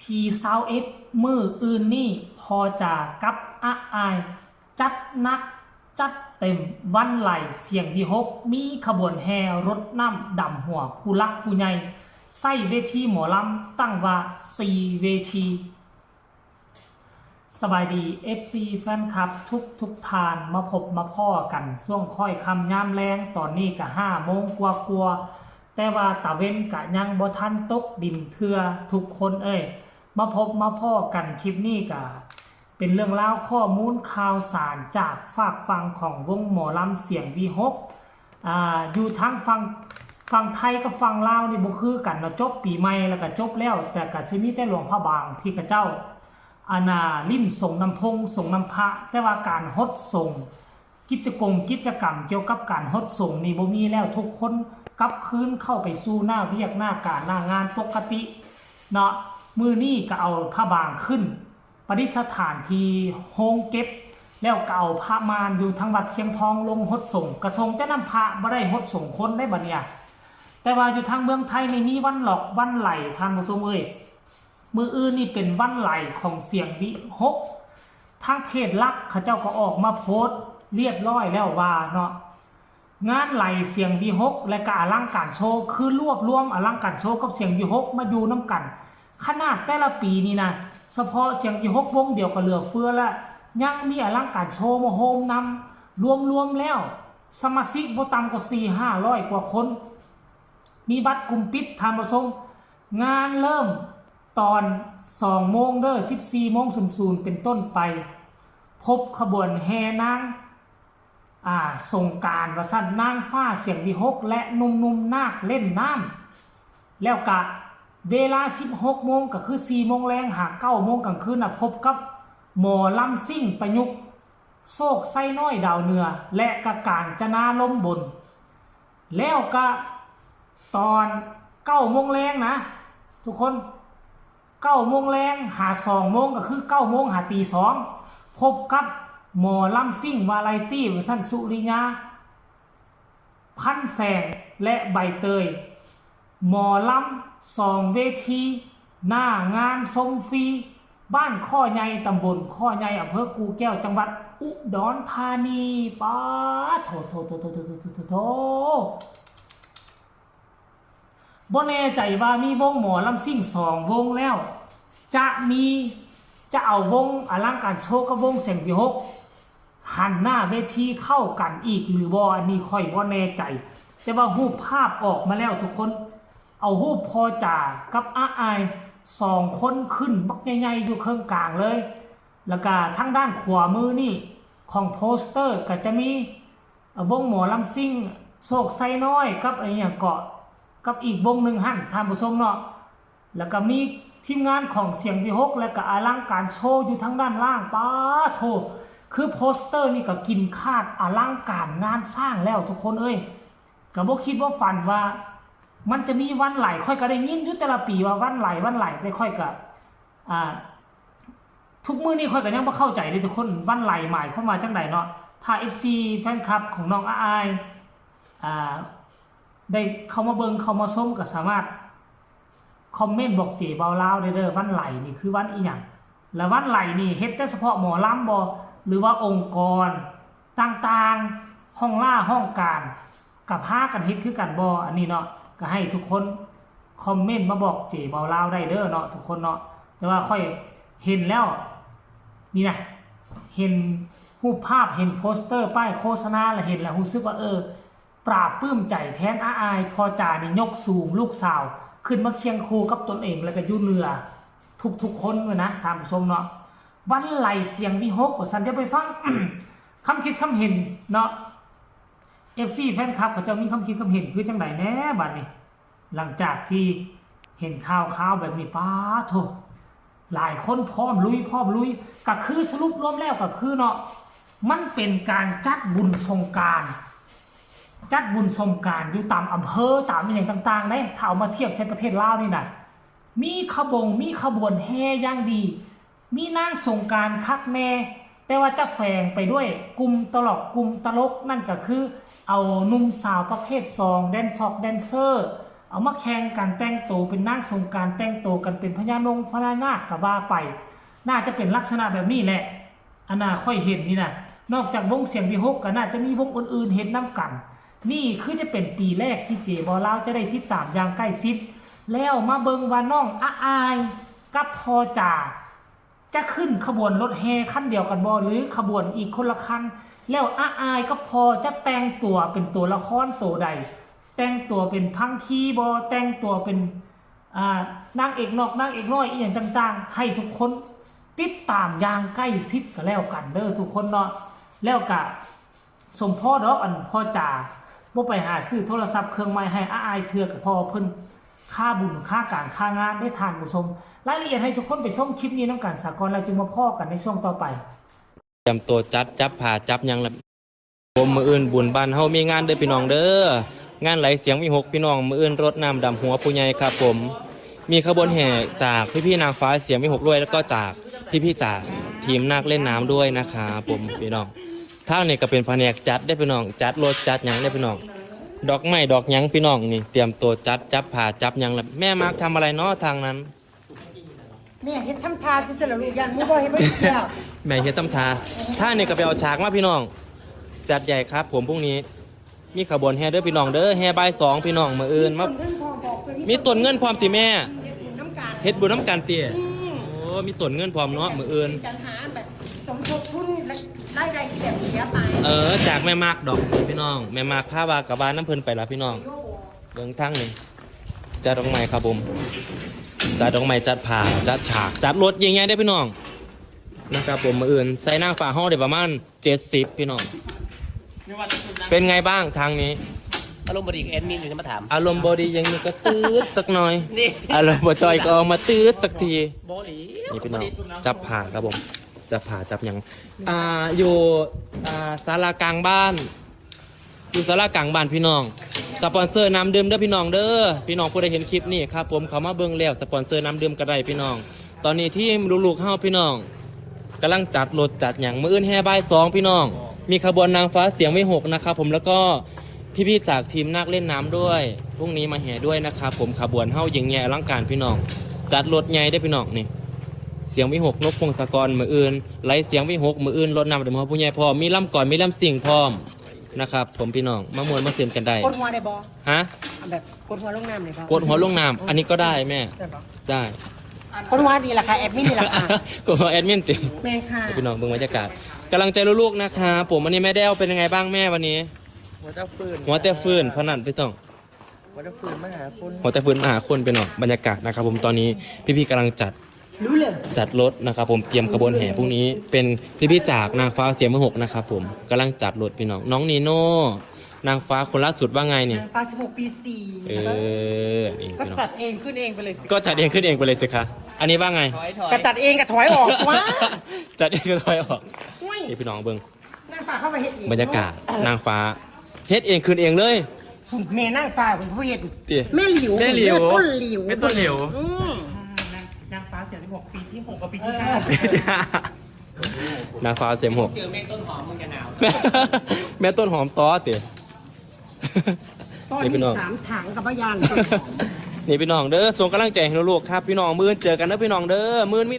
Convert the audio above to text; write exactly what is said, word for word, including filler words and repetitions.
ที่ซาวเอ็ดมื้ออื่นนี้ พอจากับอาอาย จัดหนักจัดเต็มวันไหลเสียงวิหก มีขบวนแห่รดน้ำดำหัวผู้หลักผู้ใหญ่ ใส่เวทีหมอลำตั้งว่าสี่เวที สบายดี เอฟซี แฟนคลับทุกทุกท่าน มาพบมาพ้อกันช่วงค่อยค่ำยามแลง ตอนนี้ก็ห้าโมงกว่ากว่าๆ แต่ว่าตะเว็นก็ยังบ่ทันตกดินเทื่อ ทุกคนเอ้ย มาพบมาพ้อกันคลิปนี้ก็เป็นเรื่องราวข้อมูลข่าวสารจากฝากฝั่งของวงหมอลำเสียงวิหก อ่า อยู่ทั้งฝั่ง ฝั่งไทยกับฝั่งลาวนี่บ่คือกันเนาะ จบปีใหม่แล้วก็จบแล้ว แต่ก็สิมีแต่หลวงพระบางที่เขาเจ้า อันน่ะ ลิ้นสงน้ำพงสงน้ำพระ แต่ว่าการหดสง กิจกรรมกิจกรรมเกี่ยวกับการหดสงนี่บ่มีแล้ว ทุกคนกลับคืนเข้าไปสู่หน้าเวียกหน้าการหน้างานปกติเนาะ มื้อนี้ก็เอาพระบางขึ้นประดิษฐานที่โฮงเก็บ แล้วก็เอาพระมารอยู่ทางวัดเชียงทองลงหดสง กะสงแต่น้ำพระ บ่ได้หดสงคนได้บัดเนี่ย แต่ว่าอยู่ทางเมืองไทยนี่มีวันหลอกวันไหล ท่านผู้ชมเอ้ย มื้ออื่นนี่เป็นวันไหลของเสียงวิหก ทางเพจหลักเขาเจ้าก็ออกมาโพสต์เรียบร้อยแล้วว่าเนาะ งานไหลเสียงวิหก และก็อลังการโชว์ คือรวบรวมอลังการโชว์กับเสียงวิหก มาอยู่นำกัน ขนาดแต่ละปีนี่นะ เฉพาะเสียงวิหกวงเดียวก็เหลือเฟือละ ยังมีอลังการโชว์มาโฮมนำ รวมๆแล้ว สมาชิกบ่ต่ำกว่าสี่ห้าร้อยกว่าคน มีบัตรกลุ่มปิด ท่านผู้ชม งานเริ่มตอนสองโมงเด้อ สิบสี่โมงศูนย์ศูนย์เป็นต้นไป พบขบวนแห่นาง อ่า สงกรานต์ว่าซั่น นางฟ้าเสียงวิหก และหนุ่มๆนาคเล่นน้ำ แล้วกะเวลาสิบหกโมง ก็คือสี่โมงแลงหาเก้าโมงกลางคืนน่ะ พบกับหมอลำซิ่งประยุกต์ โชคชัยน้อยดาวเหนือ และกะกาญจนาลมบน แล้วกะตอนเก้าโมงแลงนะ ทุกคน เก้าโมงแลงหาสองโมง ก็คือเก้าโมงหาตีสอง พบกับหมอลำซิ่งวาไรตี้ว่าซั่น สุริยา พันแสง และใบเตย หมอลำสองเวที หน้างานชมฟรี บ้านข้อใหญ่ ตำบลข้อใหญ่ อำเภอกู่แก้ว จังหวัดอุดรธานี ป๊าดโถ โถ โถ โถ โถ โถ โถ โถ บ่แน่ใจว่ามีวงหมอลำซิ่งสองวงแล้ว จะมี จะเอาวงอลังการโชว์กับวงเสียงวิหก หันหน้าเวทีเข้ากันอีกหรือบ่ อันนี้ข้อยบ่แน่ใจ แต่ว่ารูปภาพออกมาแล้วทุกคน เอารูปพอจ่ากับอาอายสองคนขึ้นบักใหญ่ๆอยู่เคิ่งกลางเลย แล้วก็ทางด้านขวามือนี่ของโปสเตอร์ก็จะมี วงหมอลำซิ่ง โชคชัยน้อย กับไอ้หยังเกาะ กับอีกวงหนึ่งหั่น ท่านผู้ชมเนาะ แล้วก็มีทีมงานของเสียงวิหก แล้วก็อลังการโชว์อยู่ทางด้านล่าง ป๊าดโถ คือโปสเตอร์นี่ก็กินขาดอลังการงานสร้างแล้วทุกคนเอ้ย ก็บ่คิดบ่ฝันว่ามันจะมีวันไหล ข้อยก็ได้ยินอยู่แต่ละปีว่าวันไหล วันไหล แต่ข้อยก็ อ่า ทุกมื้อนี้ข้อยก็ยังบ่เข้าใจเลยทุกคน วันไหลหมายความว่าจั่งใดเนาะ ถ้า เอฟซี แฟนคลับของน้องอาอาย อ่า ได้เข้ามาเบิ่งเข้ามาชมก็สามารถคอมเมนต์บอกเจเบาลาวได้เด้อ วันไหลนี่คือวันอีหยัง และวันไหลนี่เฮ็ดแต่เฉพาะหมอลำบ่ หรือว่าองค์กรต่างๆ ห้องล่าห้องการ ก็พากันเฮ็ดคือกันบ่ อันนี้เนาะ ก็ให้ทุกคนคอมเมนต์มาบอกเจเบาลาวได้เด้อเนาะ ทุกคนเนาะ แต่ว่าข้อยเห็นแล้ว นี่นะ เห็นรูปภาพ เห็นโปสเตอร์ ป้ายโฆษณา แล้วเห็นแล้วรู้สึกว่า เออ ปลาบปลื้มใจแทนอาอาย พอจ่านี่ยกสูงลูกสาว ขึ้นมาเคียงคู่กับตนเอง แล้วก็อยู่เหนือทุกๆคนเลยนะ ท่านผู้ชมเนาะ วันไหลเสียงวิหก ว่าซั่น เดี๋ยวไปฟัง คำคิดคำเห็นเนาะ เอฟซี แฟนคลับเขาเจ้ามีคำคิดคำเห็นคือจั่งใดแหน่บัดนี้ หลังจากที่เห็นข่าวๆแบบนี้ ป๊าดโถ หลายคนพร้อมลุย พร้อมลุย ก็คือสรุปรวมแล้วก็คือเนาะ มันเป็นการจัดบุญสงกรานต์ จัดบุญสงกรานต์อยู่ตามอำเภอ ตามอิหยังต่างๆเด้ ถ้าเอามาเทียบใส่ประเทศลาวนี่นะ มีขบง มีขบวนแห่อย่างดี มีนางสงกรานต์คักแน่ แต่ว่าจะแฝงไปด้วยกลุ่มตลก กลุ่มตลก นั่นก็คือเอาหนุ่มสาวประเภทสอง แดนซอกแดนเซอร์ เอามาแข่งกันแต่งโตเป็นนางสงกรานต์ แต่งโตกันเป็นพญานงพญานาคก็ว่าไป น่าจะเป็นลักษณะแบบนี้แหละ อันน่ะข้อยเห็นนี่นะ นอกจากวงเสียงวิหกก็น่าจะมีวงอื่นๆเฮ็ดนำกัน นี่คือจะเป็นปีแรกที่เจบอลาวจะได้ติดตามอย่างใกล้ชิด แล้วมาเบิ่งว่าน้องอาอายกับพ่อจ่า จะขึ้นขบวนรถแห่คันเดียวกันบ่ หรือขบวนอีกคนละคัน แล้วอาอายกับพ่อจะแต่งตัวเป็นตัวละครตัวใด แต่งตัวเป็นพังคีบ่ แต่งตัวเป็น อ่า นางเอกนอกนางเอกน้อยอีหยังต่างๆ ให้ทุกคนติดตามอย่างใกล้ชิดก็แล้วกันเด้อทุกคนเนาะ แล้วก็สมพอดอกอันพ่อจ่าบ่ไปหาซื้อโทรศัพท์เครื่องใหม่ให้อาอายเทื่อก็เพราะว่าเพิ่นค่าบุญค่ากลางค่างานได้ทานผู้ชม รายละเอียดให้ทุกคนไปชมคลิปนี้นำกันสะก่อน แล้วจึงมาพ้อกันในช่วงต่อไป เตรียมตัวจัดจับผ้าจับหยังแล้ว ผมมื้ออื่นบุญบ้านเฮามีงานเด้อพี่น้องเด้อ งานไหลเสียงวิหกพี่น้อง มื้ออื่นรดน้ำดำหัวผู้ใหญ่ครับผม มีขบวนแห่จากพี่ๆนางฟ้าเสียงวิหกด้วย แล้วก็จากพี่ๆจากทีมนาคเล่นน้ำด้วยนะครับผมพี่น้อง ทางนี้ก็เป็นแผนกจัดได้อพี่น้อง จัดรถจัดหยังได้อพี่น้อง ดอกไม้ดอกหยังพี่น้องนี่ เตรียมตัวจัดจับผ้าจับหยังแล้ว แม่มาร์คทำอะไรเนาะทางนั้น แม่เฮ็ดทำท่าซื่อๆล่ะลูก ย่านหมู่บ่เฮ็ดบ่เชื่อ แม่เฮ็ดทำท่า ท่านี่ก็ไปเอาฉากมาพี่น้อง จัดใหญ่ครับผมพรุ่งนี้ มีขบวนแห่เด้อพี่น้องเด้อ แห่บ่ายสองพี่น้อง มื้ออื่นมา มีต้นเงินพร้อมบอกเพิ่น มีต้นเงินพร้อมติแม่ เฮ็ดบุญนำกัน เฮ็ดบุญนำกันติ อืม โอ้ มีต้นเงินพร้อมเนาะ มื้ออื่น จัดหาแบบสมทบทุนรายได้ที่แบบเสียไป เออ จากแม่มาร์คดอกนี่พี่น้อง แม่มาร์คพาว่าก็ว่านำเพิ่นไปล่ะพี่น้อง เบิ่งทางนี่ จัดดอกไม้ครับผม จัดดอกไม้ จัดผ้า จัดฉาก จัดรถใหญ่ๆได้อพี่น้อง นะครับผม มื้ออื่นใส่นางฟ้าเฮาได้ประมาณเจ็ดสิบพี่น้อง เป็นไงบ้างทางนี้ อารมณ์บ่ดีกับแอดมินอยู่จะมาถาม อารมณ์บ่ดีอย่างนี้ก็ตืดสักหน่อย นี่ อารมณ์บ่จ่อยก็เอามาตืดสักที บ่ดี นี่พี่น้อง บ่ดี จับผ้าครับผม จับผ้าจับหยัง อ่า อยู่ อ่า ศาลากลางบ้าน อยู่ศาลากลางบ้านพี่น้อง สปอนเซอร์น้ำดื่มเด้อพี่น้องเด้อ พี่น้องผู้ใดเห็นคลิปนี้ครับผม เข้ามาเบิ่งแล้วสปอนเซอร์น้ำดื่มก็ได้พี่น้อง ตอนนี้ทีมลูกๆเฮาพี่น้อง กำลังจัดรถจัดหยัง มื้ออื่นแห่บ่ายสองพี่น้อง มีขบวนนางฟ้าเสียงวิหกนะครับผม แล้วก็พี่ๆจากทีมนาคเล่นน้ำด้วย พรุ่งนี้มาแห่ด้วยนะครับผม ขบวนเฮายิ่งใหญ่อลังการพี่น้อง จัดรถใหญ่ได้อพี่น้องนี่ เสียงวิหกนกพงศกร มื้ออื่น ไหลเสียงวิหก มื้ออื่นรดน้ำดำหัวผู้ใหญ่พร้อม มีลำกลอน มีลำซิ่งพร้อม นะครับผมพี่น้อง มาม่วนมาซื่นกันได้ กดหัวได้บ่ ฮะ เอาแบบกดหัวลงน้ำได้บ่ กดหัวลงน้ำ อันนี้ก็ได้แม่ ได้บ่ ได้ กดหัวนี่แหละค่ะ แอดมินนี่แหละค่ะ กดหัวแอดมินติ แม่นค่ะ พี่น้องเบิ่งบรรยากาศ กำลังใจลูกๆนะครับผม วันนี้แม่แด้วเป็นยังไงบ้างแม่วันนี้ หัวแต่ฟืน หัวแต่ฟืนเท่านั้นพี่น้อง หัวแต่ฟืนมาหาคน หัวแต่ฟืนมาหาคนพี่น้อง บรรยากาศนะครับผม ตอนนี้พี่ๆกำลังจัด รู้เลย จัดรถนะครับผม เตรียมขบวนแห่พรุ่งนี้ เป็นพี่ๆจากนางฟ้าเสียงวิหกนะครับผม กำลังจัดรถพี่น้อง น้องนีโน่ นางฟ้าคนล่าสุดว่าไงนี่ นางฟ้าสิบหกปีสี่ เออ นี่ ก็ พี่น้อง จัดเองขึ้นเองไปเลยสิ ก็จัดเองขึ้นเองไปเลยสิคะ อันนี้ว่าไง ถอยถอย ก็จัดเองก็ถอยออกว่า จัดเองก็ถอยออก อุ้ย นี่พี่น้องเบิ่ง นางฟ้าเข้าไปเฮ็ดเอง บรรยากาศ นางฟ้า เฮ็ดเองขึ้นเองเลย คุณแม่นางฟ้าคุณผู้เฮ็ด ติ แม่หลิว แม่หลิว แม่ต้นหลิว แม่ต้นหลิว อืม นางฟ้าเสียสิบหกปีที่หกกับปีที่ห้า นางฟ้าเสียหก เจอแม่ต้นหอมมึงจะหนาว แม่ต้นหอมต่อติ ต้น นี่พี่น้อง สามถังกับพยาน นี่พี่น้องเด้อ ส่งกำลังใจให้ลูกๆครับ พี่น้อง มื้ออื่นเจอกันเด้อพี่น้องเด้อ มื้ออื่นมี